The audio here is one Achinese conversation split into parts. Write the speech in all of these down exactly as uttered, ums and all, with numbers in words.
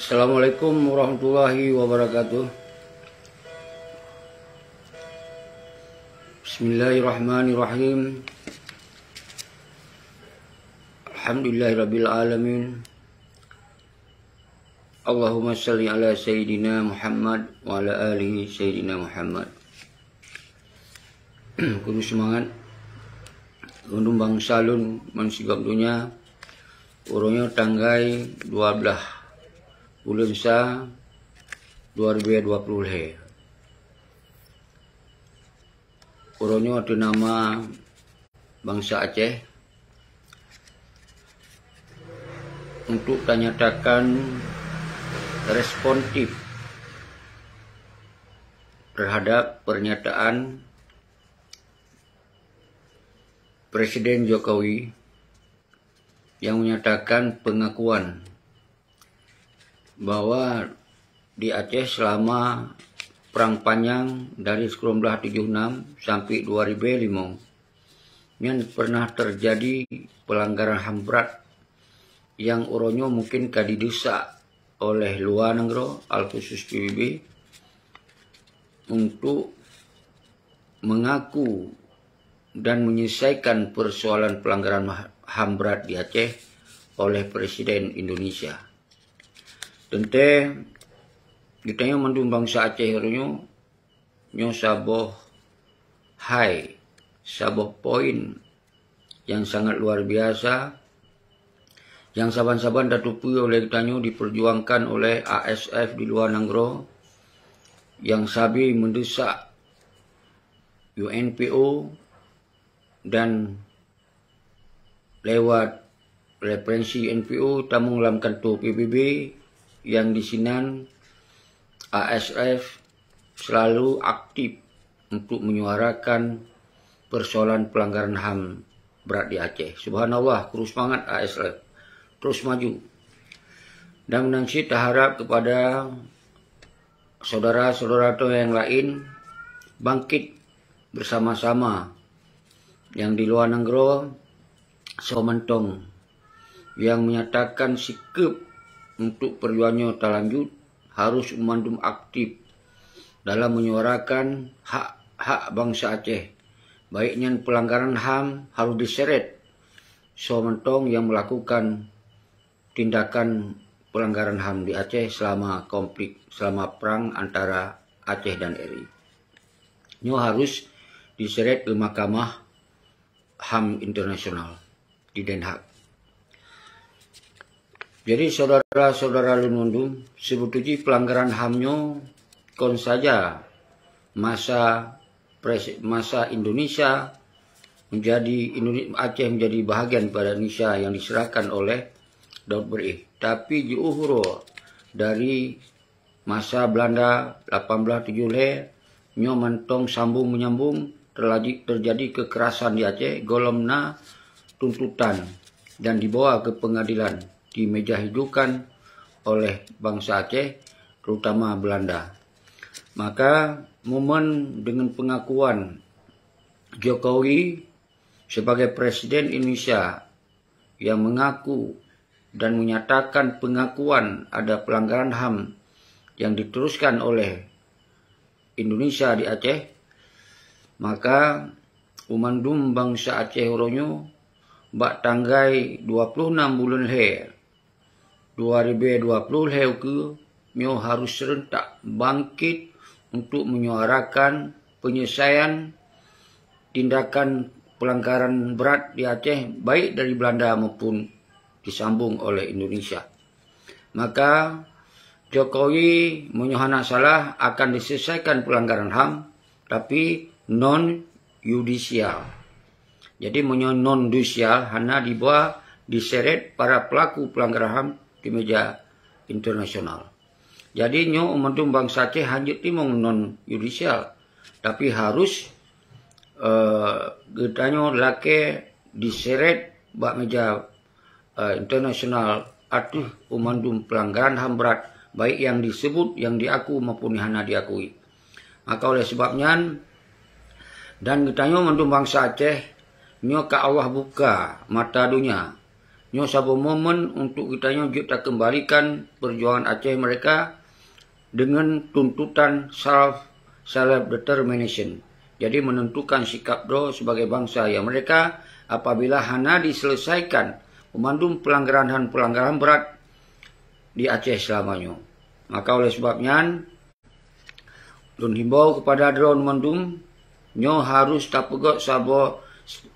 Assalamualaikum warahmatullahi wabarakatuh. Bismillahirrahmanirrahim. Alhamdulillahirabbil alamin. Allahumma shalli ala sayyidina Muhammad wa ala ali sayyidina Muhammad. Kudu seumangat. Undum bansa lôn meusigom donya. Uroe nyoe tanggai dua blaih buleuen sa dua ribèe dua ploh lhèe. Uroe nyoe ateueh nama bansa Aceh untuk tanyatakan respontif terhadap pernyataan Presiden Jokowi yang menyatakan pengakuan bahwa di Aceh selama Perang Panjang dari sikureueng blaih tujoh enam sampai dua ribèe limong nyan pernah terjadi pelanggaran HAM brat yang uroe nyoe mungkin ka didesak oleh luwa nanggroe, al khusus P B B, untuk mengaku dan menyelesaikan persoalan pelanggaran mah-, HAM brat di Aceh oleh Presiden Indonesia. Teuntèe geutanyoe mandum bansa Aceh uroe nyoe, nyoe saboh hai, saboh poin nyang sangat luar biasa, nyang saban-saban tateupeue oleh geutanyoe diperjuangkan oleh A S F di luwa nanggroe, nyang sabe mendesak U N P O dan lewat referensi U N P O tamong lam kantô P B B, nyang disinan A S F selalu aktif untuk menyuarakan persoalan pelanggaran HAM brat di Aceh. Subhanallah, terus semangat A S F. Terus maju. Dan meunan cit taharap kepada saudara-saudara teuh nyang laén bangkit bersama-sama nyang di luwa nanggroe soe mantong nyang menyatakan sikeup untuk perjuangan nyoe talanjut, harus mandum aktif dalam menyuarakan hak-hak bansa Aceh. Baik nyan pelanggaran HAM harus diseret soe mantong nyang melakukan tindakan pelanggaran HAM di Aceh selama konflik, selama perang antara Aceh dan R I. Nyoe harus diseret ke Mahkamah HAM Internasional di Den Haag. Jadi, saudara-saudara lôn mandum, seubeutôi jih pelanggaran HAM nyoe kon saja masa pres-, masa Indonesia menjadi Indone-, Aceh menjadi bahagian daripada Indonesia yang diserahkan oleh Daud Berih. Tapi jiôh uroe dari masa Belanda lapan blaih tujoh lhèe nyoe mantong sambung menyambung terlaji-, terjadi kekerasan di Aceh, gohlom na tuntutan dan dibawa ke pengadilan, dimejahidukan oleh bansa Aceh, terutama Belanda. Maka, momen dengan pengakuan Jokowi sebagai Presiden Indonesia yang mengaku dan menyatakan pengakuan ada pelanggaran HAM yang diteruskan oleh Indonesia di Aceh, maka u mandum bansa Aceh uroe nyoe bak tanggai dua ploh enam buleuen lhèe dua ribèe dua ploh lhèe ukeue nyoe harus serentak bangkit untuk menyuarakan penyelesaian tindakan pelanggaran berat di Aceh, baik dari Belanda maupun disambung oleh Indonesia. Maka, Jokowi, meunyoe hana salah, akan diselesaikan pelanggaran HAM, tapi non yudisial. Jadi, meunyoe non yudisial, hana dibawa diseret para pelaku pelanggaran HAM di meja internasional. Jadi, nyoe mandum bansa Aceh hanjeuet timong non yudisial, tapi harus, eh, geutanyoe lakèe diseret bak meja, eh, internasional ateueh mandum pelanggaran HAM berat, baik yang disebut, yang diaku maupun yang hana diakui. Maka oleh sebab nyan, dan geutanyoe mandum bansa Aceh, nyoe ka Allah buka mata donya. Nyoe saboh momen untuk geutanyoe jeuet takeumbalikan peujuangan Aceh mereka deungon tuntutan self, self determination. Jadi menentukan sikap droe sebagai bangsa nyang merdeka apabila hana diselesaikan pemandum pelanggaran HAM, pelanggaran berat di Aceh selama nyoe. Maka oleh sebab nyan, lôn himbau kepada droe mandum, nyoe harus tapeugöt saboh,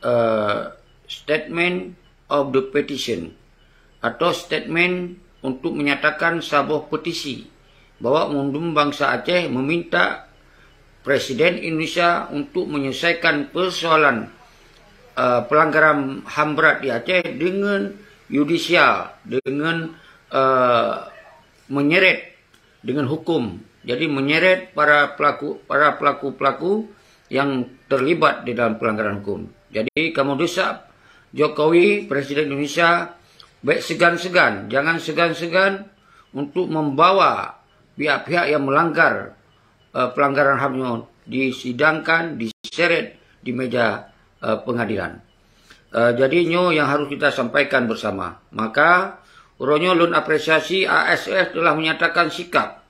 eh, statement of the petition atau statement untuk menyatakan saboh petisi bahwa mandum bangsa Aceh meminta Presiden Indonesia untuk menyelesaikan persoalan, eh, pelanggaran HAM berat di Aceh dengan yudisial, dengan, eh, menyeret dengan hukum. Jadi menyeret para pelaku, para pelaku-pelaku yang terlibat di dalam pelanggaran hukum. Jadi kamoe desak Jokowi, Presiden Indonesia, bèk segan-segan, jangan segan-segan untuk membawa pihak-pihak yang melanggar, eh, pelanggaran HAM nyoe disidangkan, diseret di meja, eh, pengadilan. Eh, jadi nyoe yang harus kita sampaikan bersama. Maka, uroe nyoe lôn apresiasi A S F telah menyatakan sikap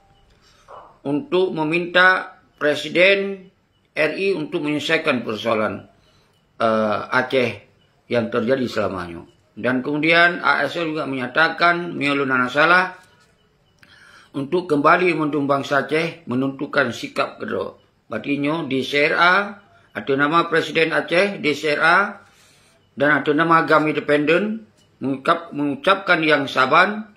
untuk meminta Presiden R I untuk menyelesaikan persoalan, eh, Aceh yang terjadi selama nyoe. Dan kemudian A S F juga menyatakan, meunyoe lôn hana salah, untuk kembali mandum bangsa Aceh menentukan sikap keudroe. Berarti nyoe D C R A, ateueh nama Presiden Aceh, D C R A, dan ateueh nama GAM Independen, mengukap-, mengucapkan nyang saban,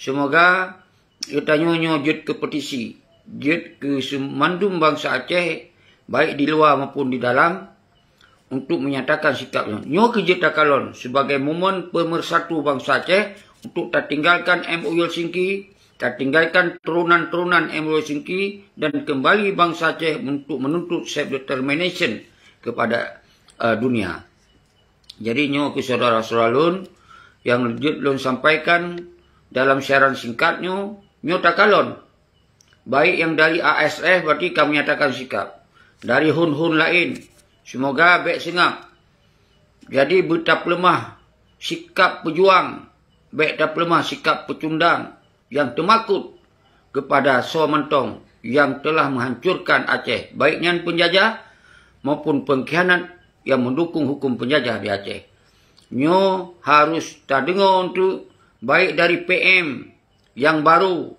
semoga geutanyoe nyoe jeuet keu petisi, jeuet keu seumandum bangsa Aceh, baik di luwa maupun di dalam, untuk menyatakan sikap nyoe. Nyoe keuh jeuet takalon sebagai momen pemersatu bangsa Aceh untuk tatinggalkan M O U Helsinki, tatinggalkan turunan-turunan M O U Helsinki, dan kembali bangsa Aceh untuk menuntut self determination kepada, eh, dunia. Jadi nyoe keuh syedara-syedara lôn nyang jeuet lôn sampaikan dalam siaran singkat nyoe, nyoe takalon. Baik nyang dari A S F berarti ka menyatakan sikap. Dari hun-hun laén, semoga bèk seungab. Jadi beutapeuleumah sikap peujuang, bèk tapeuleumah sikap peucundang nyang teumakot keupada soe mantong nyang telah meuhancurkan Aceh, baik nyan peunjajah maupun peungkhianat nyang meudukong huköm peunjajah di Aceh. Nyoe harôh tadeungoe untuk baik dari P M nyang barô,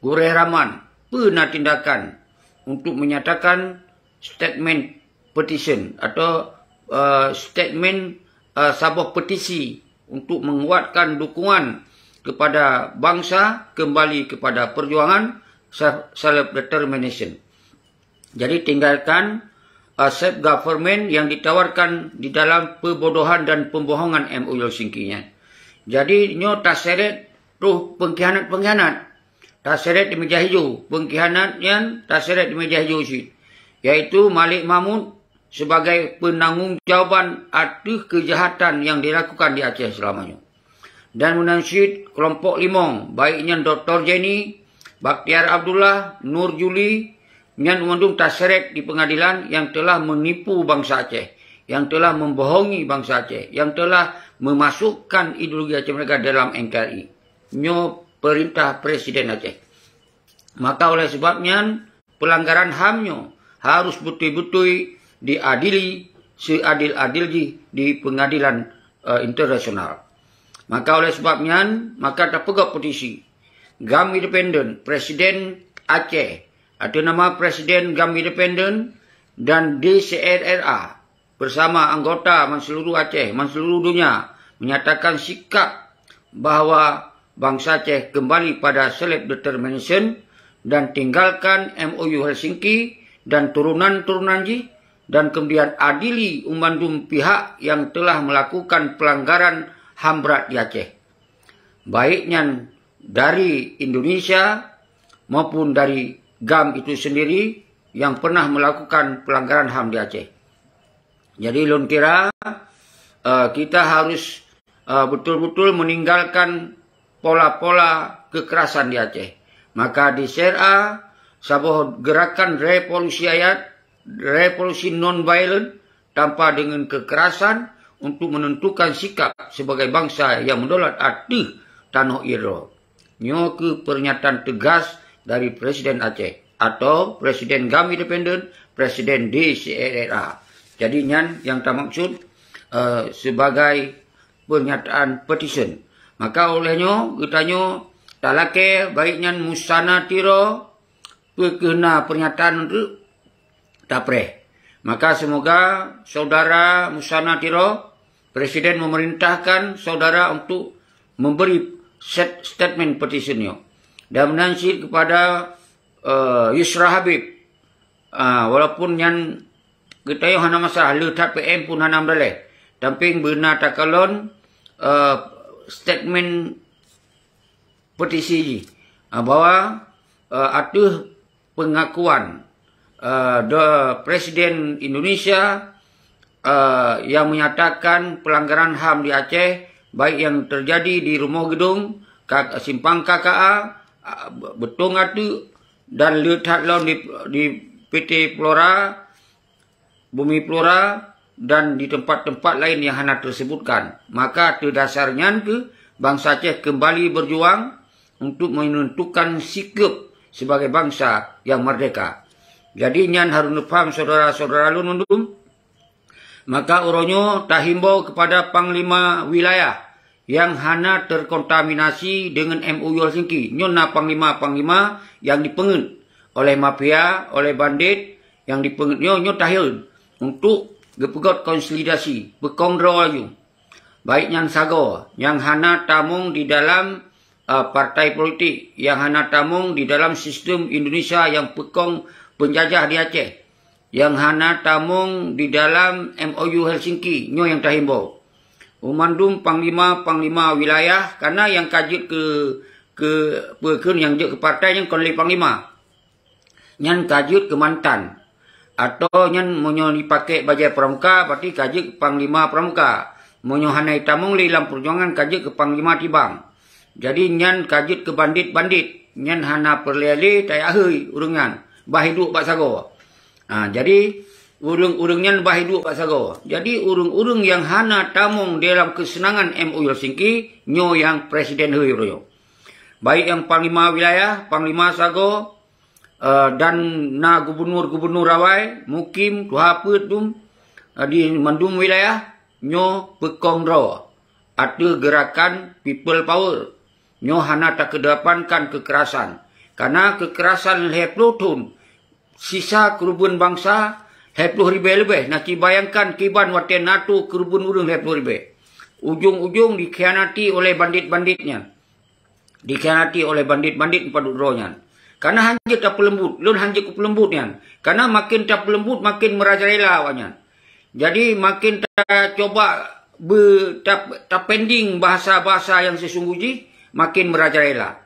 Gurèe Rahman, peue na tindakan untuk menyatakan statement petition atau, eh, statement, eh, saboh petisi untuk menguatkan dukungan kepada bangsa kembali kepada perjuangan self, self determination. Jadi tinggalkan, eh, self government yang ditawarkan di dalam pembodohan dan pembohongan M O U Helsinki nyan. Jadi nyoe taseret troh pengkhianat-pengkhianat. Taseret di meja hijau. Pengkhianat nyan taseret di meja hijau cit. Yaitu Malik Mahmud sebagai penanggung jawaban ateueh kejahatan yang dilakukan di Aceh selama nyoe. Dan meunan cit kelompok limong, baik nyan Doktor Jenny, Bakhtiar Abdullah, Nur Juli, nyan mandum taseret di pengadilan yang telah menipu bangsa Aceh, yang telah membohongi bangsa Aceh, yang telah memasukkan ideologi Aceh Merdeka dalam N K R I. Nyoe perintah Presiden Aceh. Maka oleh sebab nyan, pelanggaran HAM nyoe harôh beutôi-beutôi diadili seadil-adil jih di pengadilan, eh, internasional. Maka oleh sebab nyan, maka tapeugah petisi. GAM Independen, Presiden Aceh, ateueh nama Presiden GAM Independen dan D C R R A, bersama anggota man seluruh Aceh, man seluruh dunia, menyatakan sikap bahwa bangsa Aceh kembali pada self determination dan tinggalkan M O U Helsinki dan turunan-turunan jih, dan kemudian adili umandum pihak yang telah melakukan pelanggaran HAM berat di Aceh. Baik nyan dari Indonesia maupun dari GAM itu sendiri yang pernah melakukan pelanggaran HAM di Aceh. Jadi lôn kira, eh, kita harus, eh, betul-betul meninggalkan pola-pola kekerasan di Aceh. Maka di C R A, saboh gerakan revolusi ayat, revolusi non-violent, tanpa dengan kekerasan, untuk menentukan sikap sebagai bangsa yang mendaulat ateueh tanoh ie droe. Nyoe keuh pernyataan tegas dari Presiden Aceh atau Presiden GAM Independen, Presiden D C R R A. Jadi nyan nyang tamaksud, eh, sebagai pernyataan petisyen. Maka oleh nyoe geutanyoe talakée baik nyan Musana Tiro peu keuh na pernyataan untuk tapreh. Maka semoga saudara Musana Tiro, Presiden memerintahkan saudara untuk memberi set-, statement petisyen nyoe. Dan meunan cit kepada, eh, Yusra Habib, ah, walaupun nyan geutanyoe hana masalah, le that P M pun hana meudaleh. Tapi beuna takalon, eh, statement petisi jih, ah, bahwa, eh, ateueh pengakuan, eh, de-, Presiden Indonesia, eh, yang menyatakan pelanggaran HAM di Aceh, baik yang terjadi di Rumoh Gedong, Ka-, Simpang K K A, ah, Be-, Betong Ateueh, dan le that lom di, di P T Flora, Bumi Flora, dan di tempat-tempat lain yang hana tersebutkan. Maka ateueh dasar nyan keuh bansa Aceh kembali berjuang untuk menentukan sikap sebagai bangsa yang merdeka. Jadi nyan harus neupaham saudara-saudara lôn mandum. Maka uroe nyoe tahimbau kepada panglima wilayah yang hana terkontaminasi dengan M O U Helsinki. Nyoe na panglima-panglima yang dipeungeut oleh mafia, oleh bandit, yang dipeungeut nyoe, nyoe tahireuen untuk geupeugét konsolidasi, peukong droe laju. Baik nyan sagoe nyang hana tamong di dalam, eh, partai politik, yang hana tamong di dalam sistem Indonesia yang peukong penjajah di Aceh, yang hana tamong di dalam M O U Helsinki, nyoe nyang tahimbau. Mandum panglima-panglima wilayah, karena nyang ka jeuet keu, keu, peue kheun nyang jeuet keu partai nyan kon lé panglima. Nyan ka jeuet keu mantan. Atau nyan meunyoe jipakèk bajèe pramuka, berarti ka jeuet keu panglima pramuka. Meunyoe hana jitamong lé lam peujuangan, ka jeuet keu panglima tibang. Jadi nyan ka jeuet keu bandit-bandit. Nyan hana peureulèe lé tajak hôi ureueng nyan. Bah hidup bak sagoe. Ha, jadi ureueng-ureueng nyan bah hidup bak sagoe. Jadi ureueng-ureueng nyang hana tamong dalam keuseunangan M O U Helsinki, nyoe nyang presiden hôi uroe nyoe. Baik nyang panglima wilayah, panglima sagoe, eh, dan na gubernur-gubernur awai, mukim, tuha peuet dum, eh, di mandum wilayah, nyoe peukong droe ateueh gerakan People Power. Nyoe hana takedepankan keukerasan. Karena keukerasan lhèe ploh thon sisa keureubeuen bansa lhèe ploh ribèe leubeh. Na ci bayangkan kiban watèe NATO keureubeuen ureueng lhèe ploh ribèe. Ujong-ujong dikhianati oleh bandit-bandit nyan. Dikhianati oleh bandit-bandit padub droe nyan. Karena hanjeuet tapeuleumbut, lôn hanjeuet kupeuleumbut nyan. Karena makin tapeuleumbut, makin meurajalela awaknyan. Jadi makin tacoba be-, ta-, tapending bahasa-bahasa nyang sisunggoh jih, makin meurajalela.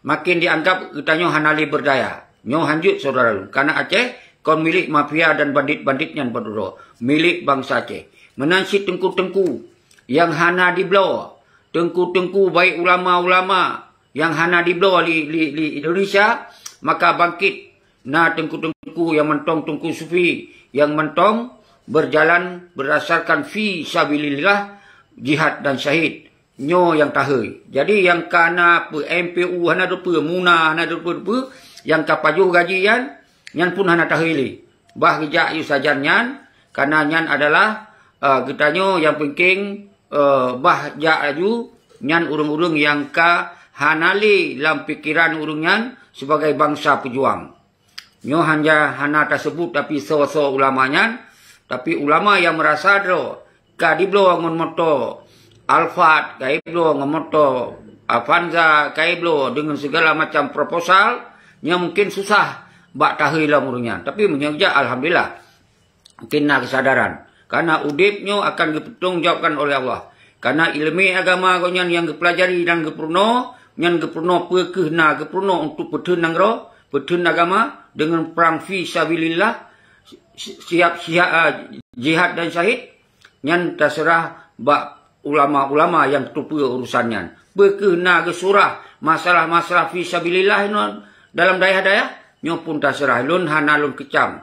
Makin dianggap geutanyoe hana lé beurdaya. Nyoe hanjeuet syedara lôn. Karena Aceh kon milék mafia dan bandit-bandit nyan padub droe. Milék bansa Aceh. Meunan cit teungku-teungku nyang hana dibloe. Teungku-teungku baik ulama-ulama nyang hana dibloe lé, lé, lé Indonesia, maka bangkit na teungku-teungku nyang mantong teungku sufi nyang mantong berjalan berdasarkan fi sabilillah, jihad dan syahid. Nyoe nyang tahôi. Jadi nyang ka na peu M P U hana deupeue, MUNA hana deupeue-deupeue, nyang ka pajoh gaji nyan, nyan pun hana tahôi lé. Bah geujak yue sajan nyan, karena nyan adalah, eh, geutanyoe nyang penting, eh, bah jak laju, nyan ureueng-ureueng nyang ka hana lé lam pikeran ureueng nyan sebagai bansa peujuang. Nyoe hanja hana taseubut, tapi soe-soe ulama nyan, tapi ulama nyang meurasa droe ka jibloe ngon moto Alphard, ka jibloe ngon moto Avanza, ka jibloe deungon segala macam proposal, nyan mungkin susah bak tahôi lom ureueng nyan. Tapi meunyoe jak, alhamdulillah. Mungkin na keusadaran. Karena udeb nyoe akan geupeutanggung jawabkan oleh Allah. Karena ileumèe agama gobnyan nyang geupeulajari dan geupeurunoe, nyan geupeurunoe peu kheueh na geupeurunoe untuk peutheun nanggroe, peutheun agama, deungon prang fi sabilillah, si-, siap, siap, ah, jihad dan syahid, nyan taseurah bak ulama-ulama nyang teupeue urusan nyan. Peu kheueh na geusurah masalah-masalah fi sabilillah nyoe dalam dayah-dayah, nyoe pun taseurah. Lôn hana lôn keucam.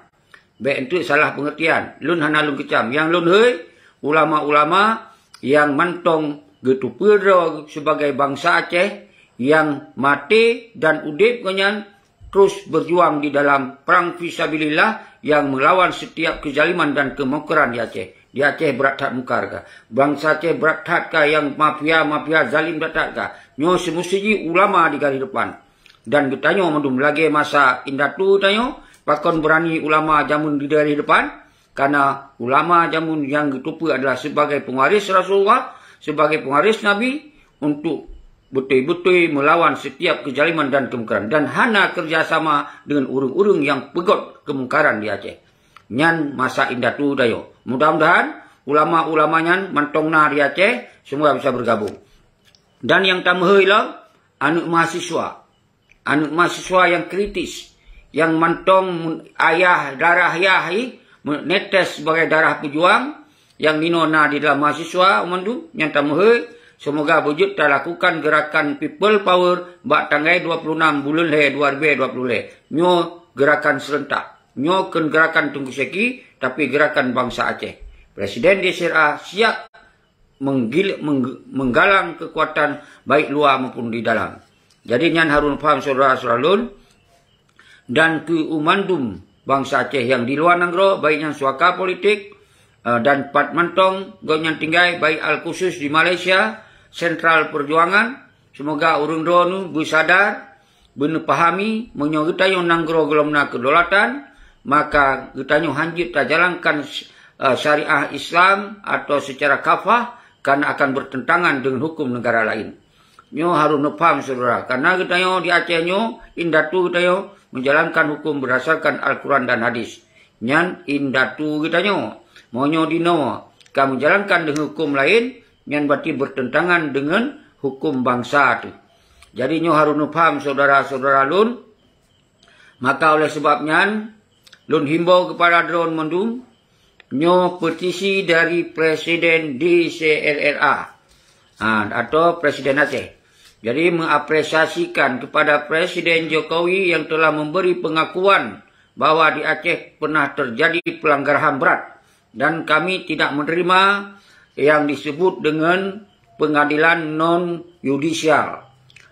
Bèk enteuk salah peungeurtian. Lôn hana lôn keucam. Nyang lôn hôi, ulama-ulama nyang mantong geuteupeue droe sibagai bansa Aceh nyang maté dan udeb gobnyan terus berjuang di dalam perang fisabilillah nyang melawan setiap kezaliman dan kemungkaran di Aceh. Di Aceh brat that mungkar ka. Bansa Aceh brat that ka nyang mafia-mafia zalim that that ka. Nyoe semusi jih ulama di garis depan. Dan geutanyoe mandum lagée masa indatu tanyoe, pakon beurani ulama jameun di garis depan? Karena ulama jameun nyang geuteupeue adalah sebagai pewaris Rasulullah, sebagai pewaris Nabi, untuk beutôi-beutôi melawan setiap kezaliman dan kemungkaran dan hana kerjasama dengan ureuëng-ureuëng nyang peugét kemungkaran di Aceh. Nyan masa indatu tanyoe. Mudah-mudahan ulama-ulama nyan mantong na di Aceh, semua bisa bergabung. Dan nyang tameuhôi lom, aneuëk mahasiswa. Aneuëk mahasiswa nyang kritis, nyang mantong mun-, ayah darah yah ih, menetes sebagai darah pejuang, nyang ninoe na di dalam mahasiswa mandum nyang tameuhôi, semoga beujeuet talakukan gerakan People Power bak tanggai dua puluh enam buleuen lhée dua ribu dua puluh lhée. Nyoe gerakan serentak. Nyoe kheun gerakan Teungku Syeki, tapi gerakan bansa Aceh. Presiden D C R A siap menggil-, mengg-, menggalang kekuatan baik luar maupun di dalam. Jadi nyan harun paham saudara-saudara lôn, dan keu mandum bansa Aceh nyang di luar nanggroe, baik nyang suaka politik, eh, dan pat mantong gobnyan tinggai, baik al khusus di Malaysia, sentral perjuangan, semoga ureuëng droeneuh beusadar, beuneupahami, meunyoe geutanyoe nanggroe gohlom na kedaulatan, maka geutanyoe hanjeuet tajalankan, eh, syariah Islam atau secara kafah, karena akan bertentangan dengan hukum negara lain. Nyoe harus neupaham, saudara, karena geutanyoe di Aceh nyoe, indatu geutanyoe menjalankan hukum berdasarkan Al-Quran dan hadis. Nyan indatu geutanyoe. Meunyoe dinoe ka menjalankan dengan hukum lain, nyan berarti bertentangan dengan hukum bangsa tu. Jadi nyoe harus neupaham, saudara-saudara lôn. Maka oleh sebab nyan, lôn himbau kepada droeneuh mandum, nyoe petisi dari Presiden D C R R A, ha, atau Presiden Aceh. Jadi, mengapresiasikan kepada Presiden Jokowi yang telah memberi pengakuan bahwa di Aceh pernah terjadi pelanggaran HAM berat. Dan kami tidak menerima yang disebut dengan pengadilan non yudisial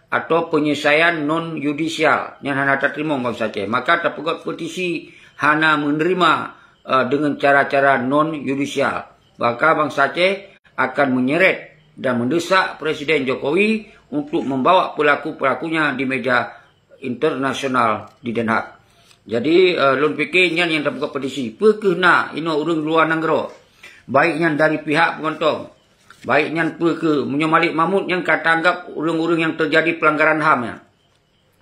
atau penyelesaian non yudisial nyang hana tateurimong bansa Aceh. Maka tapeugét petisi hana menerima, eh, dengan cara-cara non yudisial. Maka bansa Aceh akan menyeret dan mendesak Presiden Jokowi untuk membawa pelaku-pelakunya di meja internasional di Den Haag. Jadi, eh, lôn pike nyan nyang tapeugét petisi. Peu kheueh na inoe ureuëng luwa nanggroe, baik nyan dari pihak peumantong, baik nyan peu kheueh, meunyoe Malik Mahmud nyan ka taanggab ureuëng-ureuëng nyang teujadi peulanggaran HAM nyan,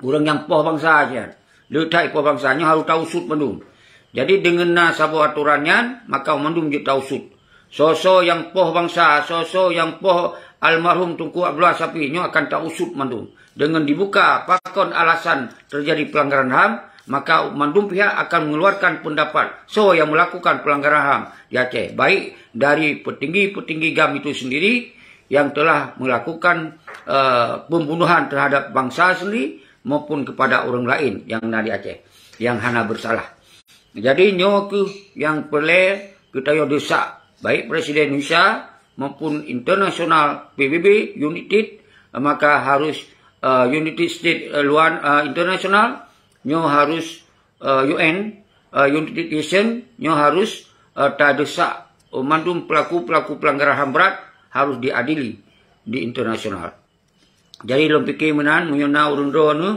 ureuëng nyang poh bansa nyan, le that poh bansa nyoe harôh tausut mandum. Jadi, deungon na saboh atoran nyan, maka mandum jeuet tausut. Soe-soe nyang poh bansa, soe-soe nyang poh almarhum Teungku Abdullah Sapi nyoe akan tausut mandum. Deungon dibuka pakon alasan teujadi peulanggaran HAM, maka mandum pihak akan mengeluarkan pendapat soe nyang melakukan peulanggaran HAM di Aceh, baik dari petinggi-petinggi GAM itu sendiri yang telah melakukan, eh, pembunuhan terhadap bansa sendiri maupun kepada ureuëng laén nyang na di Aceh nyang hana bersalah. Jadi, nyoe kheueh nyang peureulée geutanyoe desak, baik Presiden Indonesia maupun internasional P B B, United, maka harus, eh, United States, eh, luar, eh, internasional, nyoe harus, eh, U N, eh, United Nation, nyoe harus, eh, tadesak, oh, mandum pelaku-pelaku pelanggaran HAM berat harus diadili di internasional. Jadi, lôn pike meunan, meunyoe na ureuëng droeneuh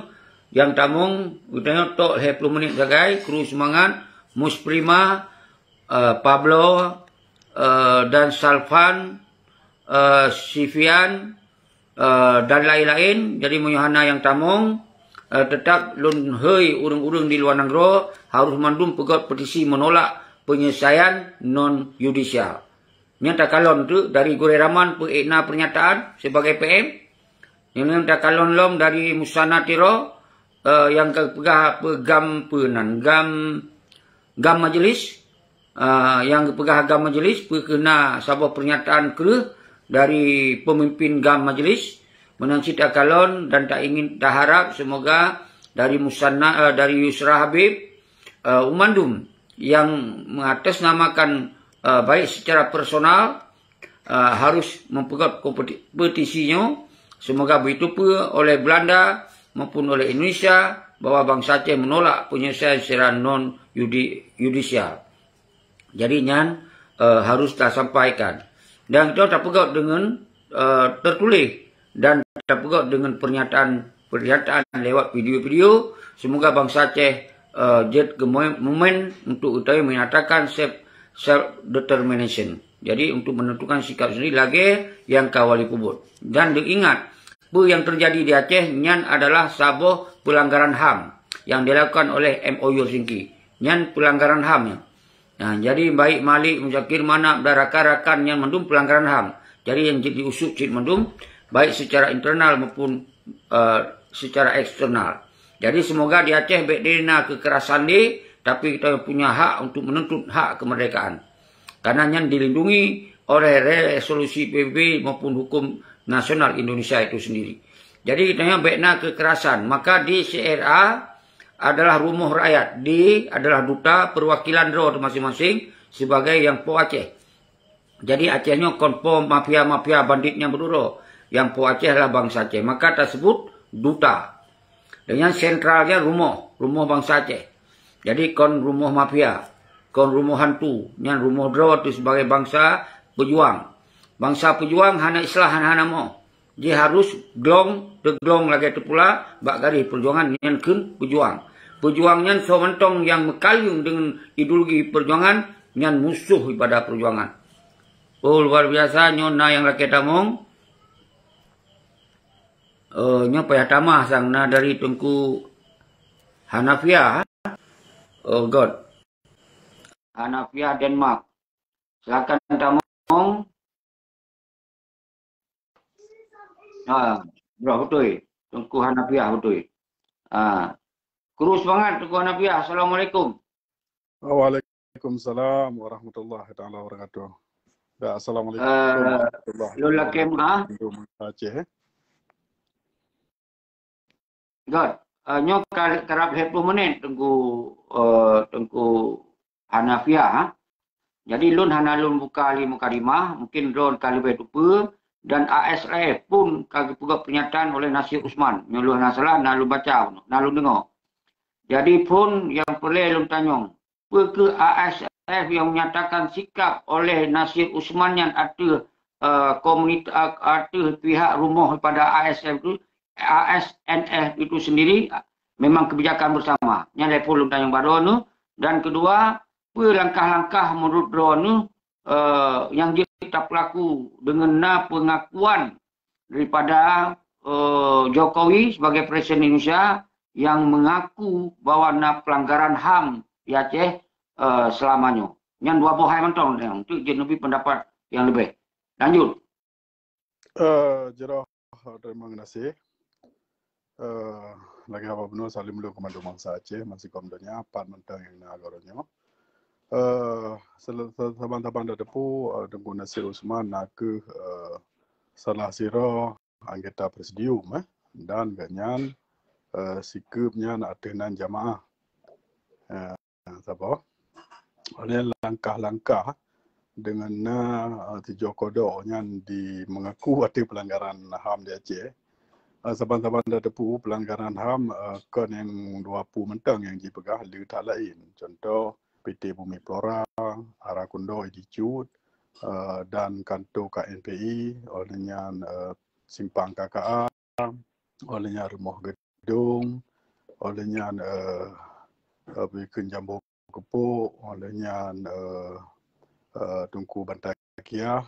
nyang tamong, geutanyoe tok lhée ploh menit sagai, kru seumangat, Musprima, eh, Pablo, eh, dan Salvan, eh, Sifian, eh, dan laén-laén. Jadi, meunyoe hana nyang tamong, eh, teutap lôn hôi ureuëng-ureuëng di luwa nanggroe harôh mandum peugét petisi menolak penyelesaian non yudisial. Nyan takalon teuk dari Gurée Rahman peu ék na pernyataan sibagai P M. Nyan takalon lom dari Musana Tiro, eh, nyang geupeugah peu GAM peu nan, GAM, GAM Majlis, eh, nyang geupeugah GAM Majlis peu kheueh na saboh pernyataan kreueh dari pemimpin GAM Majlis. Meunan cit takalon dan taingin taharap semoga dari Musana, eh, dari Yusra Habib, eh, umandum yang mengatasnamakan, eh, baik secara personal uh, harus mempeugét kompeti-, petisi nyoe, semoga begitu pula oleh Belanda maupun oleh Indonesia bahwa bangsa Aceh menolak penyelesaian secara non yudi-, yudisial. Jadi nyan uh, harus tasampaikan. Dan kita tapeugét dengan uh, tertulis dan tapeugét dengan pernyataan-pernyataan lewat video-video. Semoga bangsa Aceh uh, jeuet ke momen untuk kita menyatakan self, self determination. Jadi untuk menentukan sikap sendiri lagée nyang ka Wali peubuet. Dan diingat, peue nyang terjadi di Aceh nyan adalah saboh pelanggaran ham yang dilakukan oleh M O U Helsinki. Nyan pelanggaran ham nyan. Nah, jadi baik Malik, Muzakir, Manap dan rakan-rakan nyan mandum pelanggaran ham. Jadi yang diusut cit mandum, baik secara internal maupun uh, secara eksternal. Jadi semoga di Aceh bék dena kekerasan lé, tapi kita punya hak untuk menuntut hak kemerdekaan. Karena nyan dilindungi oleh resolusi P B B maupun hukum nasional Indonesia itu sendiri. Jadi kita nyan bék na kekerasan. Maka di C R A adalah rumoh rakyat, D adalah duta perwakilan droe masing-masing sebagai yang po Aceh. Jadi Aceh nyoe kon po mafia-mafia bandit nyang beuduro. Yang po Aceh adalah bangsa Aceh. Maka tersebut duta. Dan yang sentralnya rumoh, rumoh bangsa Aceh. Jadi kon rumoh mafia, kon rumoh hantu, nyan rumoh droe tu sebagai bangsa pejuang. Bangsa pejuang hana islah hana-hana mo. Jih harus glong, teuglong lagée teupula bak garéh peujuangan nyan kheun peujuang. Peujuang nyan soe mantong nyang meukaleueng deungon ideologi peujuangan nyan musoh ipada peujuangan. Oh, luar biasa nyoe na nyang lakée tamong. Oh, nyoe payah tamah sang na dari Teungku Hanafiah. Oh God. Hanafiah Denmark. Silakan tamong. Ha, brah beutôi. Teungku Hanafiah beutôi. Ha. Kru semangat Teungku Hanafiah. Assalamualaikum. Waalaikumsalam warahmatullahi taala wabarakatuh. Ya, assalamualaikum Eh, warahmatullahi lôn lakée wabarakatuh. Aceh, eh. Good. Uh, nyoe ka-, karab lhée ploh menit Teungku, uh, Teungku Hanafiah, ha? Jadi lôn hana lôn buka lé mukadimah, mungkin droe ka leubeh teupeue, dan A S F pun ka geupeugah pernyataan oleh Nasir Usman. Nyoe lôn hana salah, na lôn baca, na lôn deungoe. Jadi phon nyang peureulée lôn tanyong, peu kheueh A S F nyang menyatakan sikap oleh Nasir Usman nyan ateueh, eh, komunit-, eh, ateueh pihak rumoh pada A S F tu, A S N F itu sendiri, memang kebijakan bersama. Nyan lhée phon lôn tanyong bak droeneuh. Dan kedua, peu langkah-langkah menurut droeneuh, eh, nyang jeuet tapeulaku deungon na pengakuan daripada, eh, Jokowi sebagai Presiden Indonesia yang mengaku bahwa na pelanggaran ham di Aceh, eh, selama nyoe. Nyan dua boh hai mantong, untuk jeuet neubi pendapat yang lebih. Lanjut. Eh, jroh, terima kasih. Eh, lagée haba bunoe salim lôn keu mandum bansa Aceh, meusikom donya, pat mantong nyang na agoro nyoe. Eh, sel-, sel-, saban-saban tateupeue, eh, Teungku Nasir Usman nakeuh, eh, salah sidroe anggota presidium, eh, dan gobnyan, eh, sikeup nyan ateueh nan jamaah. Eh, saboh. Oleh langkah-langkah deungon na, eh, tijok kodok nyan di mengaku ateueh pelanggaran ham di Aceh. Eh, saban-saban tateupeue pelanggaran ham, eh, kon nyang dua peue mantong nyang jipeugah, le that laén. Contoh, P T Bumi Flora, Ara Kundo Institute, eh, dan kanto K N P I, oleh nyan, eh, simpang K K A, oleh nyan rumoh gedong, oleh nyan, eh, eh, bikeuen jambo keupok, oleh nyan, eh, eh, Teungku Bantai Kiah.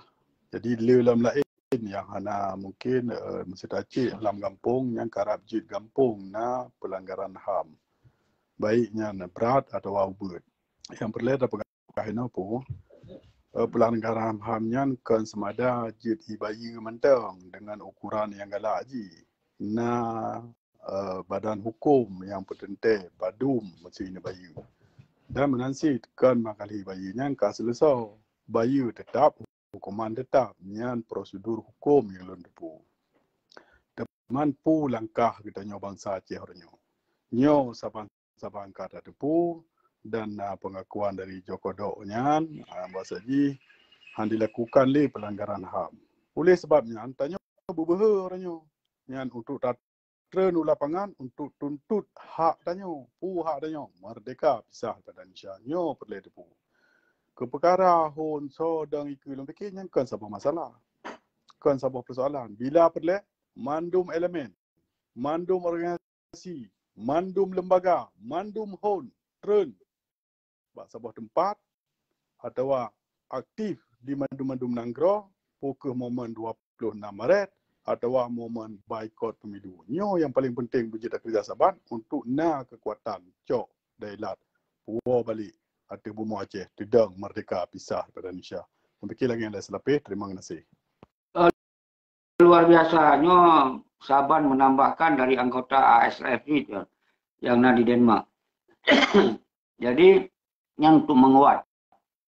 Jadi le lom laén nyang hana mungkin, eh, meuseutacik lam gampông nyang karab jeuet gampông na pelanggaran ham. Baik nyan brat atawa ubeut. Nyang peureulée tapeugah inoe peue, eh, pelanggaran ham nyan kon seumada jeuet ibayeue mantong deungon ukuran nyang galak jih. Na, eh, badan huköm nyang peuteuntée, badum, meusti ibayeue. Dan meunan cit kon meukalhi bayeue nyan ka seuleusoe. Bayeue teutap, huköman teutap. Nyan prosedur huköm nyang lôn teupeue. Teuma peue langkah geutanyoe bansa Aceh uroe nyoe? Nyoe saban-saban ka tateupeue dan na pengakuan dari Joko Dok nyan, ah, bahasa jih han dilakukan lé pelanggaran HAM. Oleh sebab nyan, tanyoe beubeuhe uroe nyoe nyan untuk tatreun u lapangan untuk tuntut hak tanyoe. Peue hak tanyoe? Merdeka pisah daripada Indonesia. Nyoe peureulée teupeue. Keu peukara hon soe dong ikeue lôn pike nyan kon saboh masalah. Kon saboh peusoalan. Bila peureulée, mandum elemen, mandum organisasi, mandum lembaga, mandum hon treun bak saboh teumpat atawa aktif di mandum-mandum nanggroe, peu kheueh momen dua puluh enam Maret atawa momen baikot pemilu. Nyoe nyang paleng penting beujeuet takeurija saban untuk na keukuatan cok dailat puwoe balik ateueh bumoe Aceh, teudong merdeka pisah daripada Indonesia. Meupike lagée nyan lé seulapeh, terima kasih. Luar biasa. Nyoe saban menambahkan dari anggota A S F itu yang na di Denmark. Jadi, nyan untuk menguat.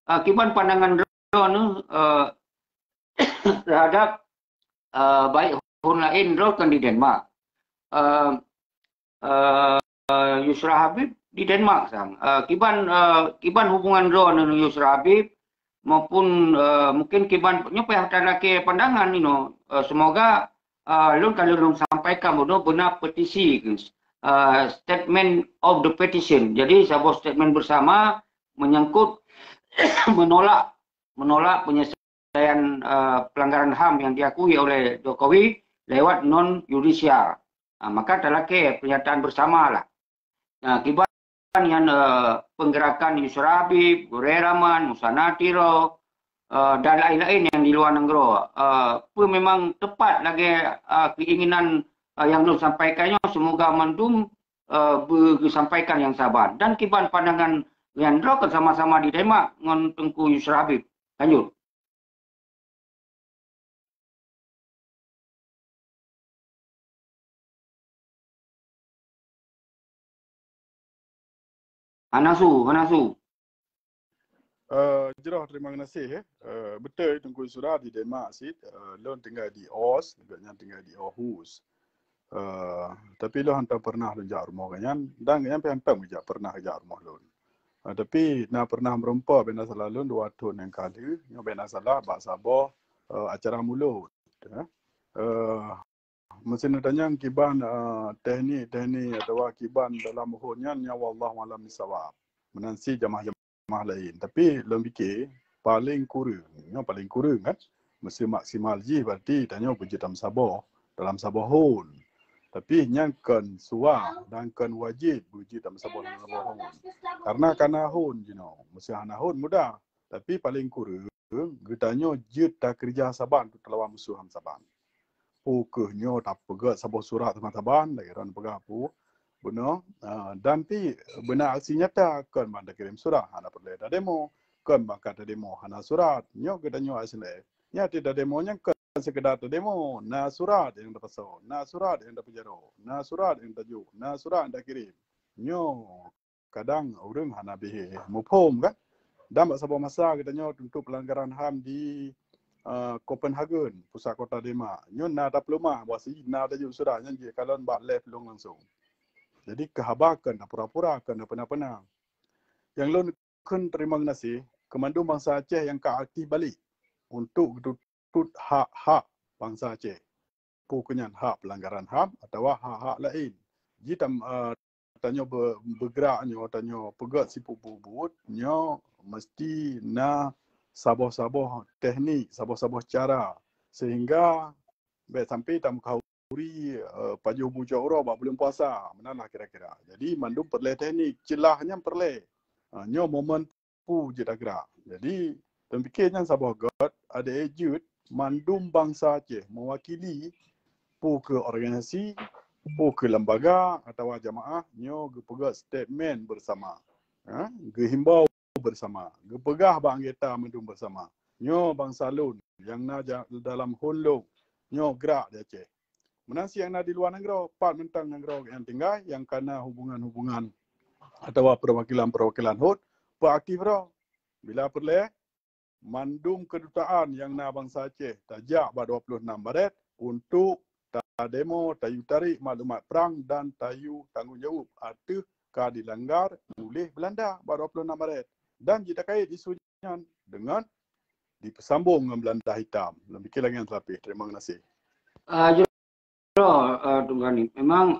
Ah, kiban pandangan droeneuh, eh, terhadap, eh, baik hon laén droe kan di Denmark. Eh, eh, Yusra Habib di Denmark sang. Eh, kiban, eh, kiban hubungan droeneuh ngon Yusra Habib maupun, eh, mungkin kiban nyoe payah talakée pandangan inoe. Eh, semoga, eh, lôn ka lôn sampaikan bunoe beuna petisi, eh, statement of the petition. Jadi saboh statement bersama menyangkut menolak, menolak penyelesaian, eh, pelanggaran HAM yang diakui oleh Jokowi lewat non yudisial. Ah, maka talakée pernyataan bersama lah. Ah, kiban nyan, eh, penggerakan Yusra Habib, Gurée Rahman, Musanna Tiro, eh, dan laén-laén yang di luar nanggroe. Eh, peu memang tepat lagée, eh, keinginan, eh, yang lôn sampaikan nyoe, semoga mandum, eh, beu-, geusampaikan nyang saban. Dan kiban pandangan nyan droe kan sama-sama di Denmark ngon Teungku Yusra Habib. Lanjut. Hana su, hana su. Eh, jroh terima kasih, eh. Eh, beutôi Teungku Yusra di Denmark cit, eh, lôn tinggai di Aarhus, gobnyan tinggai di Aarhus. Eh, tapi lôn hantom pernah lôn jak rumoh gobnyan, dan gobnyan pih hantom geujak pernah geujak rumoh lôn. Eh, tapi na pernah meureumpok bèk na salah lôn dua thôn nyang ka lheueh, nyoe bèk na salah bak saboh, eh, acara mulod, eh. Eh, meuseuti neutanyong kiban, eh, teknik-teknik atawa kiban dalam hon nyan, nyan wallahu a'lam bissawab. Meunan cit jamaah-jamaah laén. Tapi lôn pike, paleng kureueng, nyoe paleng kureueng kan, meuseuti maksimal jih berarti tanyoe beujeuet dalam saboh, dalam saboh hon. Tapi nyan kon suah dan kon wajéb beujeuet dalam saboh, dalam saboh hon. Karena ka na hon jinoe, meuseuti hana hon mudah. Tapi paleng kureueng, geutanyoe jeuet takeurija saban untuk talawan musoh lam saban. Peu kheueh nyoe tapeugét saboh surat saban-saban, lagèe droen peugah pu, bunoe, ah, dan pih beuna aksi nyata, kon ban takirém surat hana peureulèe tademo, kon ban ka tademo hana surat. Nyoe geutanyoe aslèe. Nyan tademo nyan kon sekedar tademo, na surat nyang tapasoe, na surat nyang tapeujaroe, na surat nyang tajok, na surat nyang takirém. Nyoe kadang ureueng hana bihé muphom kan. Dan bak saboh masa geutanyoe tuntot pelanggaran HAM di, eh, Copenhagen, pusat kota Denmark. Nyoe na tapeuleumah, bahwa si na tajok surat nyan jikalon bak live lôn langsung. Jadi keu haba kon tapura-pura, kon tapeuna-peuna. Nyang lôn kheun terima geunaséh keu mandum bansa Aceh nyang ka aktif balek untuk geutu-, tut hak-hak bansa Aceh. Peu kheueh nyan hak pelanggaran HAM atawa hak-hak laén. Ji tam-, eh, tanyoe be-, beugrak nyoe, tanyoe peugét sipubuet-buet, nyoe meusti na saboh-saboh teknik, saboh-saboh cara sehingga bèk sampai tameukauri, eh, pajoh bucok uroe bak buleuen puasa. Meunan lah kira-kira. Jadi mandum peureulèe teknik, ceulah nyan peureulèe. Ha, nyoe momen peue jeuet agrak. Jadi, lôn pike nyan saboh göt, adak jeuet mandum bansa Aceh meuwakili peu kheueh organisasi, peu kheueh lembaga atawa jamaah nyoe geupeugét statement bersama. Ha, geuhimbau bersama, geupeugah bak anggota mandum bersama. Nyoe bansa lôn nyang na ja-, dalam hon lôn, nyoe grak di Aceh. Meunan cit nyang na di luwa nanggroe, pat mantong nanggroe nyang tinggai nyang ka na hubungan-hubungan atawa peuwakilan-peuwakilan hon, peuaktif droe. Bila peureulèe, mandum keudutaan nyang na bansa Aceh tajak bak dua puluh enam Maret untuk tademo, tayue tarek maklumat prang dan tayue tanggong jaweueb ateueh ka dilanggar uléh Beulanda bak dua puluh enam Maret. Dan jitakait isu nyan deungon dipeusambong ngon Beulanda Hitam. Lôn pike lagée nyan seulapeh. Teurimong gaséh. Ah, jroh, ah, Tuan Gani. Memang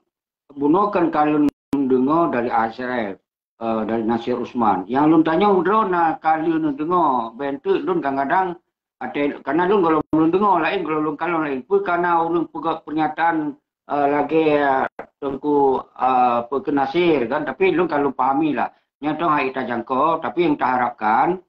bunoe kan ka lôn deungoe dari A S R, ah, dari Nasir Usman. Nyang lôn tanyong droe na ka lôn deungoe, ben teuk lôn kadang-kadang até, karena lôn gohlom lôn deungoe laén, gohlom lôn kalon laén. Peue kana ureuëng peugah pernyataan, ah, lagée, ah, Teungku, ah, peue keu Nasir kan, tapi lôn ka lôn pahami lah. Nyan toh hai tajangkau, tapi nyang taharapkan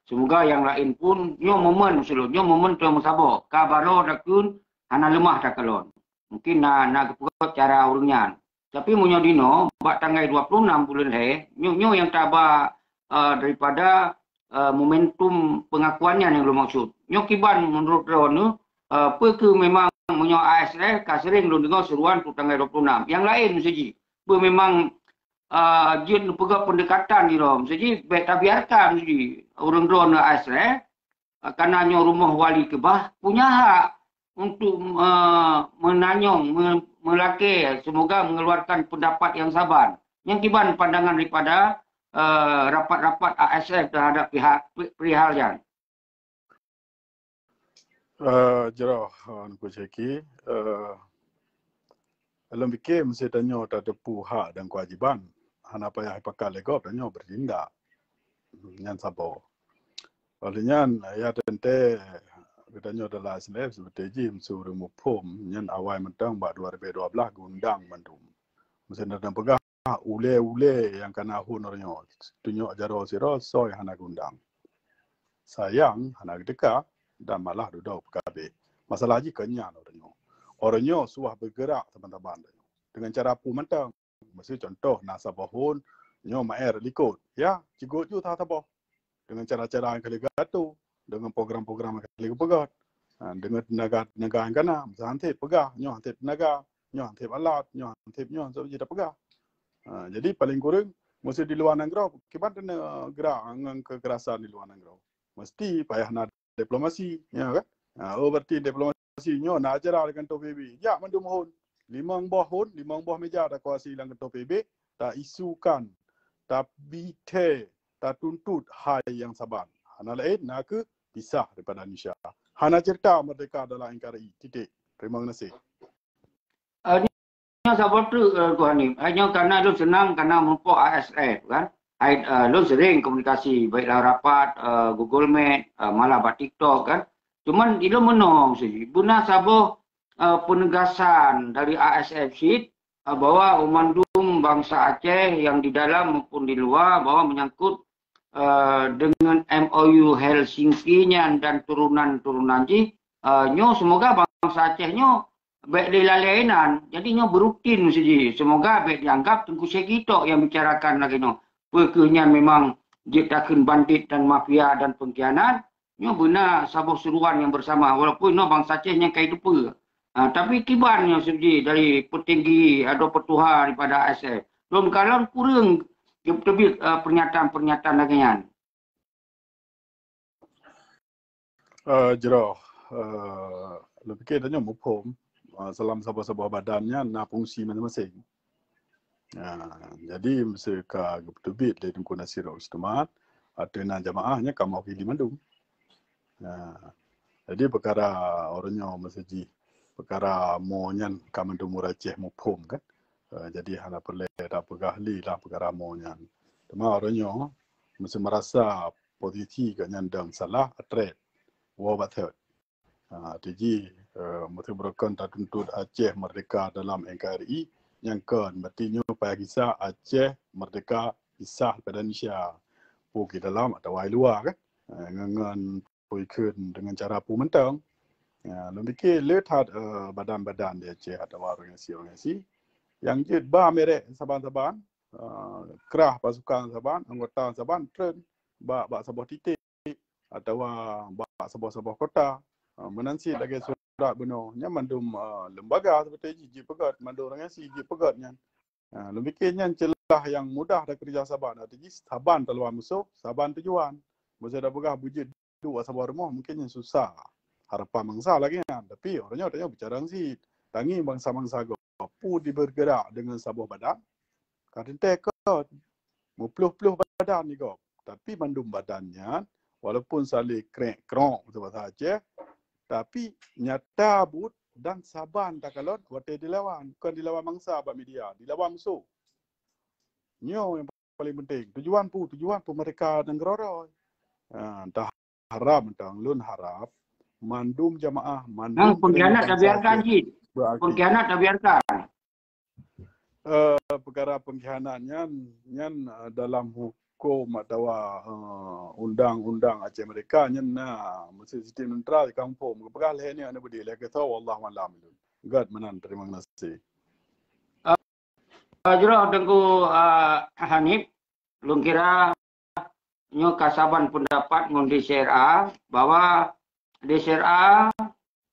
semoga nyang laén pun nyoe momen, maksud lôn, nyoe momen teuh meusaboh. Ka baroe takheun hana leumah takalon. Mungkin na na geupeugah cara ureuëng nyan. Tapi meunyoe dinoe bak tanggai dua puluh enam buleuen lhée, nyoe nyoe nyang taba, eh, daripada, eh, momentum pengakuan nyan nyang lôn maksud. Nyoe kiban menurut droeneuh, eh, peu kheueh memang meunyoe A S R ka sering lôn deungoe seruan untuk tanggai dua puluh enam. Nyang laén meuseujih, peu memang, eh, jeuet neupeugah pendekatan jih lom. Meuseujih bék tabiarkan meuseujih ureuëng droeneuh A S R karena nyoe rumoh wali keubah punya hak untuk, eh, menanyong, me- melakée, semoga mengeluarkan pendapat yang saban. Nyang kiban pandangan daripada, eh, rapat-rapat A S F terhadap pihak pe- perihal nyan. Eh, jroh, eh, Teungku Syeki, eh, lôn pike meusti tanyoe tateupeue hak dan keuwajiban. Hana payah ipakat lé gob tanyoe beutindak. Nyan saboh. Oleh nyan, ya teuntée geutanyoe dalam S N F seperti jih meusti ureuëng muphom nyan awai mantong bak dua ribu dua belas geundang mandum. Meusti na peugah ulée-ulée nyang kana hon uroe nyoe, tunyok jaroe sidroe soe hana geundang. Sayang hana geuteuka dan malah dudoe peukabeh. Masalah jih kon nyan uroe nyoe. Uroe nyoe suah beugerak saban-saban deungon cara peue mantong. Meusti contoh na saboh hon nyoe maer likot. Ya, cigot ju saboh. Deungon cara-cara nyang ka lheueh geuatur, deungon program-program nyang ka lheueh geupeugah. Ha, deungon tenaga-tenaga nyang kana, meusti han sép peugah, nyoe han sép tenaga, nyoe han sép alat, nyoe han sép nyoe, han sép jih tapeugah. Ha, jadi paling kureueng meusti di luwa nanggroe, kiban teuneuh gerak ngon kekerasan di luwa nanggroe. Meusti payah na diplomasi, ya kan? Ha, oh berarti diplomasi nyoe na acara di kantor P B B. Jak mandum hon. Limong boh hon, limong boh meja takuasi lam kantor P B B, taisukan, tabithe, tatuntut hai nyang saban. Hana laén na kheueh pisah daripada Indonesia. Hana cerita merdeka dalam N K R I. Titik. Terima kasih. Nyoe saboh treuk, eh, Teungku Hanif. Hai nyoe kana lôn seunang kana meurumpok A S F kan. Hai, eh, lôn sering komunikasi baik lam rapat, eh, Google Meet, eh, malah bak TikTok kan. Cuman ilôn meunoe meuseujih beuna saboh, eh, penegasan dari A S F cit, eh, bahwa mandum bansa Aceh yang di dalam maupun di luar bahwa menyangkut, eh, dengan M O U Helsinki nyan dan turunan-turunan jih, eh, nyoe semoga bansa Aceh nyoe bék lé lalée inan. Jadi nyoe beurutin meuseujih. Semoga bék dianggap Teungku Syeki tok nyang bicarakan lagée nyoe. Peu kheueh nyan memang jeuet takheun bandit dan mafia dan pengkhianat. Nyoe beuna saboh seruan nyang bersama. Walaupun nyoe bansa Aceh nyang kai teupeue. Ha, tapi kiban nyoe seuji dari peutinggi atau peutuha daripada A S F. Lôn kalon kureueng geuteubiet, eh, pernyataan-pernyataan lagée nyan. Eh, jroh, eh, lôn pike tanyoe muphom, eh, salam saboh-saboh badan nyan na fungsi maséng-maséng. Ah, jadi meusti ka geupeuteubiet lé Teungku Nasir Usman, ateueh na jamaah nyan ka mewakili mandum. Ah, jadi peukara uroe nyoe meusti jih peukara mo nyan ka mandum ureuëng Aceh muphom kan. Ah, jadi hana peureulée tapeugah lé lah peukara mo nyan. Teuma uroe nyoe meusti meurasa posisi geuh nyan dang salah atret. Woe bak thot. Ha, tiji, eh, meuteubroken tatuntut Aceh merdeka dalam N K R I, nyang kon berarti nyoe payah gisa Aceh merdeka pisah daripada Indonesia. Peue ki dalam atawa i luwa kan? Eh, ngon, ngon peue ikheun dengan cara peue mantong. Ya, lôn pike le that, eh, badan-badan di Aceh atawa organisasi-organisasi nyang jeuet ba merek saban-saban, eh, krah pasukan saban, anggota saban treun bak, bak saboh titik. Atawa bak saboh-saboh kota. Ha, meunan cit lagée surat bunoe. Nyan mandum, ha, lembaga seperti jih jipeugét, mandum ureuëng si jipeugét nyan. Ha, lôn pike nyan ceulah nyang mudah takeurija saban. Arti jih saban taluwa musoh, saban tujuan. Meuseudah peugah beujeuet duek saboh rumoh mungkin nyan susah. Harapan bansa lagée nyan. Tapi uroe nyoe tanyoe bicara cit. Tangieng bansa-bansa gob peue dibergerak deungon saboh badan. Ka teuntée kon. Meuploh-ploh badan di gob. Tapi mandum badan nyan Walaupun saléng krek-krok bahasa Aceh, tapi nyata buet dan saban takalon watée dilawan, kon dilawan bansa bak media, dilawan musoh. Nyoe nyang paling penting. Tujuan peue? Tujuan peumerdeka nanggroe. Ha, dah harap mantong, lôn harap mandum jamaah, mandum pengkhianat tabiarkan cit. Pengkhianat tabiarkan. Eh, peukara pengkhianat nyan, nyan, eh, dalam hukum atawa, eh, undang-undang Aceh Merdeka nyan na meusti sistem neutral, kamoe peugah lheueh nyoe aneuk beudé lheueh keuthoe, wallahu alam. Gét meunan, terima kasih. Eh, jroh Teungku, eh, Hanif, lôn kira nyoe ka saban pendapat ngon D C R A bahwa D C R A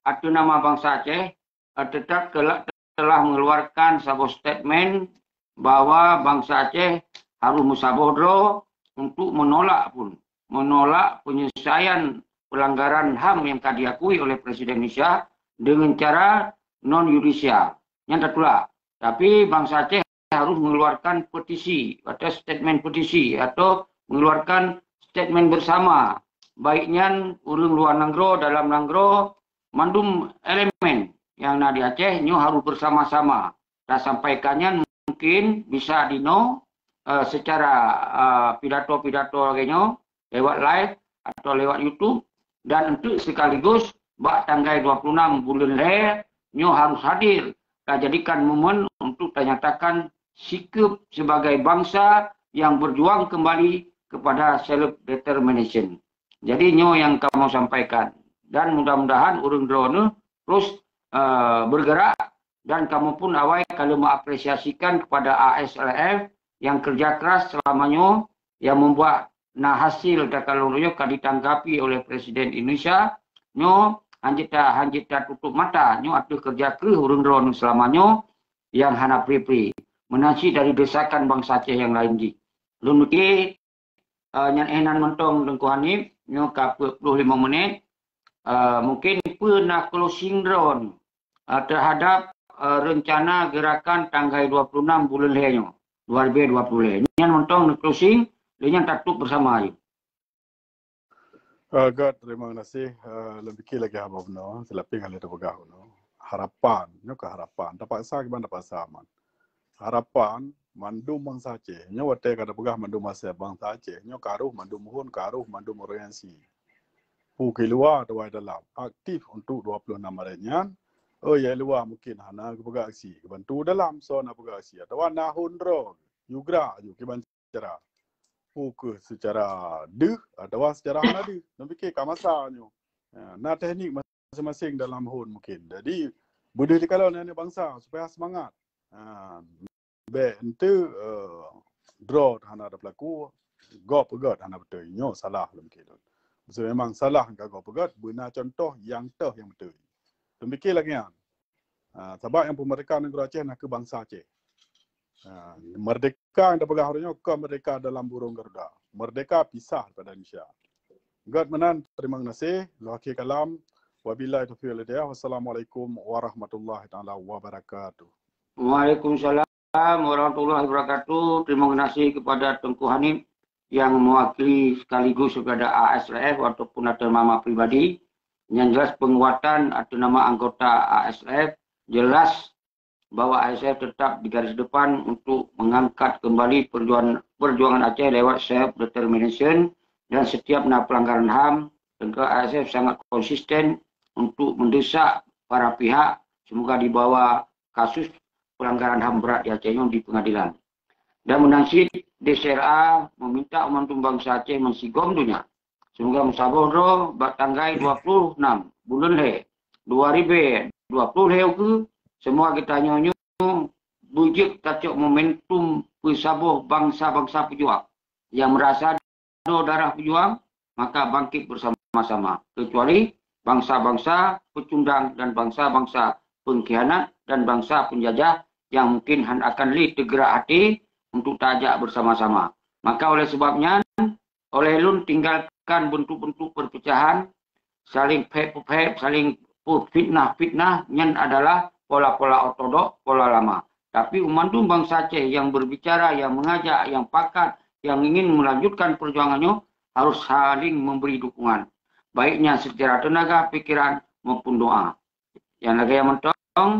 ateueh nama bansa Aceh, eh, tetap telah, telah mengeluarkan saboh statement bahwa bansa Aceh harus meusaboh droe untuk menolak pun, menolak penyelesaian pelanggaran HAM yang ka diakui oleh Presiden Indonesia dengan cara non yudisial. Nyan tatulak. Tapi bansa Aceh harus mengeluarkan petisi atau statement petisi atau mengeluarkan statement bersama. Baik nyan ureuëng luar nanggroe, dalam nanggroe, mandum elemen yang na di Aceh nyoe harus bersama-sama. Tasampaikan nyan mungkin bisa dinoe, eh, secara, eh, pidato-pidato lagée nyoe, lewat live atau lewat YouTube, dan untuk sekaligus bak tanggai dua puluh enam buleuen lhée nyoe harus hadir, tajadikan momen untuk tanyatakan sikap sebagai bangsa yang berjuang kembali kepada self determination. Jadi nyoe yang kamoe sampaikan, dan mudah-mudahan ureuëng droeneuh terus, eh, bergerak, dan kamoe pun awai ka lheueh mengapresiasikan kepada A S R F yang kerja keras selama nyoe yang membuat na hasil takalon nyoe ka ditanggapi oleh Presiden Indonesia. Nyoe hanjeuet ta-, hanjeuet tatutup mata nyoe ateueh kerja kreueh ureuëng droeneuh selama nyoe yang hana pri-pri. Meunan cit dari desakan bansa Aceh yang lain jih. Lôn meuke, eh, nyan éh nan mantong Teungku Hanif, nyoe ka peuet ploh limong menit. Eh, mungkin peue na closing droeneuh, eh, terhadap, eh, rencana gerakan tanggai dua puluh enam buleuen lhée nyoe, dua ribu dua puluh lhée. Nyan mantong neuclosing, lheueh nyan tatutup bersama ayue. Eh, Gét, terima kasih. Eh, lôn pike lagée haba bunoe, seulapeh ngon lôn teupeugah bunoe. Harapan, nyoe keuh harapan. Tapaksa kiban tapaksa man. Harapan mandum bansa Aceh. Nyoe watée ka tapeugah mandum bansa, bansa Aceh. Nyoe karoh mandum muhun, karoh mandum organisasi. Peue keu luwa atawa dalam, aktif untuk dua puluh enam Maret nyan. Oh, ya luwa mungkin hana geupeugah aksi. Geubantu dalam soe na peugah aksi. Atawa na hon droe, yugra aju kiban cara. Peue keuh secara deuh atawa secara hana deuh. Lôn pike ka masa nyoe. Ha, na teknik masing-masing dalam hon mungkin. Jadi, beudeuh dikalon aneuk bansa supaya semangat. Ha, bék enteuk, eh, droe hana ada pelaku, gob peugét hana beutôi. Nyoe salah lôn pike lôn. Maksud memang salah ka gob peugét, beuna contoh nyang toh nyang beutôi. Lôn pike lagée nyan. Ha, sabab nyang peumerdeka nanggroe Aceh nakeuh bansa Aceh. Ha, merdeka nyang tapeugah uroe nyoe kon merdeka dalam burung Garuda. Merdeka pisah daripada Indonesia. Gét meunan, terima kasih. Lôn akhé kalam. Wabillahi taufiq wal hidayah. Wassalamualaikum warahmatullahi taala wabarakatuh. Waalaikumsalam warahmatullahi wabarakatuh. Terima kasih kepada Teungku Hanif yang mewakili sekaligus kepada A S R F ataupun atas nama pribadi. Yang jelas penguatan atau nama anggota A S R F jelas bahwa A S R F tetap di garis depan untuk mengangkat kembali perjuangan, perjuangan Aceh lewat self determination, dan setiap na pelanggaran HAM, tentu A S R F sangat konsisten untuk mendesak para pihak semoga dibawa kasus pelanggaran HAM berat di Aceh nyoe di pengadilan. Dan meunan cit D C R A meminta mandum bansa Aceh meusigom donya semoga meusaboh droe bak tanggai dua puluh enam buleuen lhée dua ribu dua puluh lhée ukeue, semoga geutanyoe nyoe beujeuet tacok momentum peusaboh bansa-bansa peujuang nyang meurasa darah peujuang, maka bangkit bersama-sama. Kecuali bansa-bansa peucundang dan bansa-bansa pengkhianat dan bansa penjajah yang mungkin han akan lé teugerak até untuk tajak bersama-sama. Maka oleh sebab nyan, oleh lôn tinggalkan bentuk-bentuk perpecahan, saling phép-phép, saling fitnah-fitnah, nyan adalah pola-pola ortodok, pola lama. Tapi mandum bansa Aceh yang berbicara, yang mengajak, yang pakat, yang ingin melanjutkan perjuangan nyoe, harus saling memberi dukungan, baiknya secara tenaga, pikiran maupun doa. Nyang lagèe nyan mantong,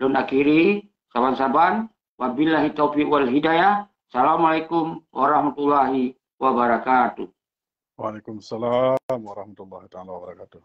lôn akhiri saban-saban. Wabillahi taufiq wal hidayah. Assalamualaikum warahmatullahi wabarakatuh. Waalaikumsalam warahmatullahi taala wabarakatuh.